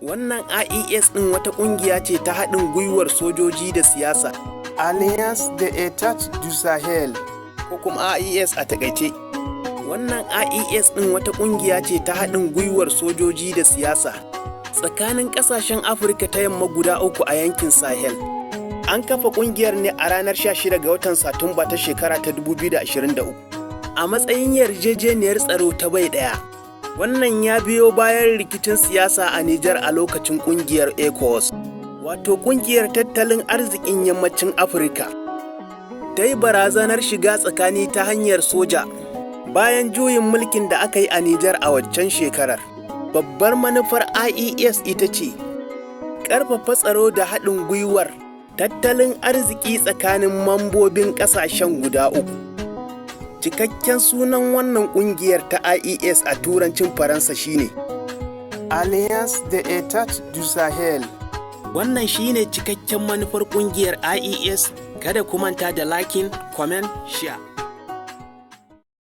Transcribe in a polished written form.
Wannan AES ɗin wata ƙungiya ce ta haɗin gwiwar sojoji da siyasa. Alliance des États du Sahel. Ko kuma AES a takaice. Wannan AES ɗin wata ƙungiya ce ta haɗin gwiwar sojoji da siyasa tsakanin ƙasashen Afirka ta Yamma guda uku a yankin Sahel. An kafa ƙungiyar ne a ranar 16 ga watan Satumba ta shekara ta 2023 a matsayin yarjejeniyar tsaro ta bai ɗaya. Wannan ya biyo bayan rikicin siyasa a Nijar a lokacin ƙungiyar ECOWAS, wato ƙungiyar tattalin arzikin yammacin Afirka, ta yi barazanar shiga tsakani ta hanyar soja bayan juyin mulkin da aka yi a Nijar a waccan shekarar. Babbar manufar AES ita ce ƙarfafa tsaro da haɗin gwiwar tattalin arziki tsakanin mambobin ƙasashen guda uku. Cikakken sunan wannan ƙungiyar ta AES a turancin Faransa shine Alliance des États du Sahel. Wannan shine cikakken manufar ƙungiyar AES. Kada ku manta da liking, comment, share.